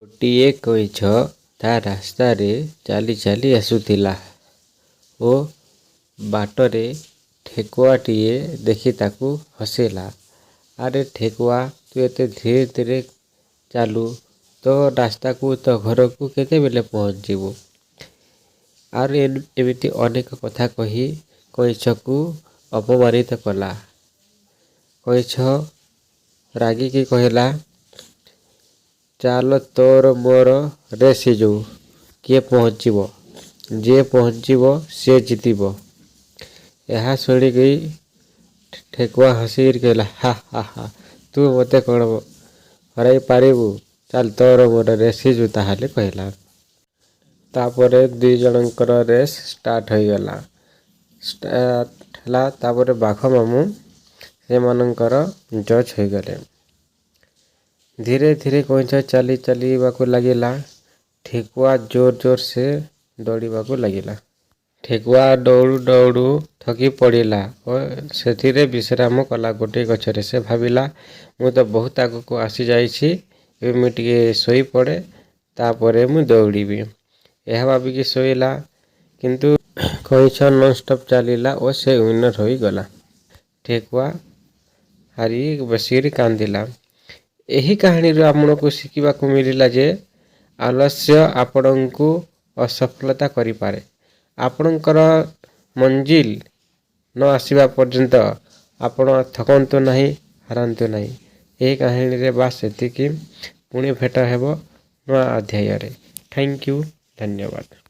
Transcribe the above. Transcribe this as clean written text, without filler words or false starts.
ଗୋଟିଏ କଇଁଛ ତା ରାସ୍ତାରେ ଚାଲି ଚାଲି ଆସୁଥିଲା ଓ ବାଟରେ ଠେକୁଆଟିଏ ଦେଖି ତାକୁ ହସିଲା। "ଆରେ ଠେକୁଆ, ତୁ ଏତେ ଧୀରେ ଧୀରେ ଚାଲୁ, ତୋ ରାସ୍ତାକୁ, ତୋ ଘରକୁ କେତେବେଳେ ପହଞ୍ଚିବୁ?" ଆହୁରି ଏମିତି ଅନେକ କଥା କହି କଇଁଛକୁ ଅପମାନିତ କଲା। କଇଁଛ ରାଗିକି କହିଲା, "ଚାଲ, ତୋର ମୋର ରେସ୍ ହେଇଯାଉ, କିଏ ପହଞ୍ଚିବ। ଯିଏ ପହଞ୍ଚିବ, ସିଏ ଜିତିବ।" ଏହା ଶୁଣିକି ଠେକୁଆ ହସିକିରି କହିଲା, "ହା ହା ହା, ତୁ ମୋତେ କ'ଣ ହରାଇ ପାରିବୁ? ଚାଲ, ତୋର ମୋର ରେସ୍ ହେଇଯାଉ ତାହେଲେ," କହିଲା। ତାପରେ 2 ଜଣଙ୍କର ରେସ୍ ଷ୍ଟାର୍ଟ ହୋଇଗଲା। ଷ୍ଟାର୍ଟ ହେଲା, ତାପରେ ବାଘ ମାମୁଁ ସେମାନଙ୍କର ଜଜ୍ ହୋଇଗଲେ। ଧୀରେ ଧୀରେ କଇଁଛ ଚାଲି ଚାଲିବାକୁ ଲାଗିଲା। ଠେକୁଆ ଜୋର ଜୋର ସେ ଦୌଡ଼ିବାକୁ ଲାଗିଲା। ଠେକୁଆ ଦୌଡ଼ୁ ଦୌଡ଼ୁ ଥକି ପଡ଼ିଲା ଓ ସେଥିରେ ବିଶ୍ରାମ କଲା ଗୋଟିଏ ଗଛରେ। ସେ ଭାବିଲା, ମୁଁ ତ ବହୁତ ଆଗକୁ ଆସିଯାଇଛି, ଏବେ ମୁଁ ଟିକେ ଶୋଇପଡ଼େ, ତାପରେ ମୁଁ ଦୌଡ଼ିବି। ଏହା ଭାବିକି ଶୋଇଲା। କିନ୍ତୁ କଇଁଛ ନନ୍ଷ୍ଟପ୍ ଚାଲିଲା ଓ ସେ ୱିନର୍ ହୋଇଗଲା। ଠେକୁଆ ହାରି ବସିକରି କାନ୍ଦିଲା। ଏହି କାହାଣୀରୁ ଆମକୁ ଶିଖିବାକୁ ମିଳିଲା ଯେ ଆଳସ୍ୟ ଆପଣଙ୍କୁ ଅସଫଳତା କରିପାରେ। ଆପଣଙ୍କର ମଞ୍ଜିଲ ନ ଆସିବା ପର୍ଯ୍ୟନ୍ତ ଆପଣ ଥକନ୍ତୁ ନାହିଁ, ହାରନ୍ତୁ ନାହିଁ। ଏହି କାହାଣୀରେ ବାସ୍ ଏତିକି। ପୁଣି ଭେଟ ହେବ ନୂଆ ଅଧ୍ୟାୟରେ। Thank you, ଧନ୍ୟବାଦ।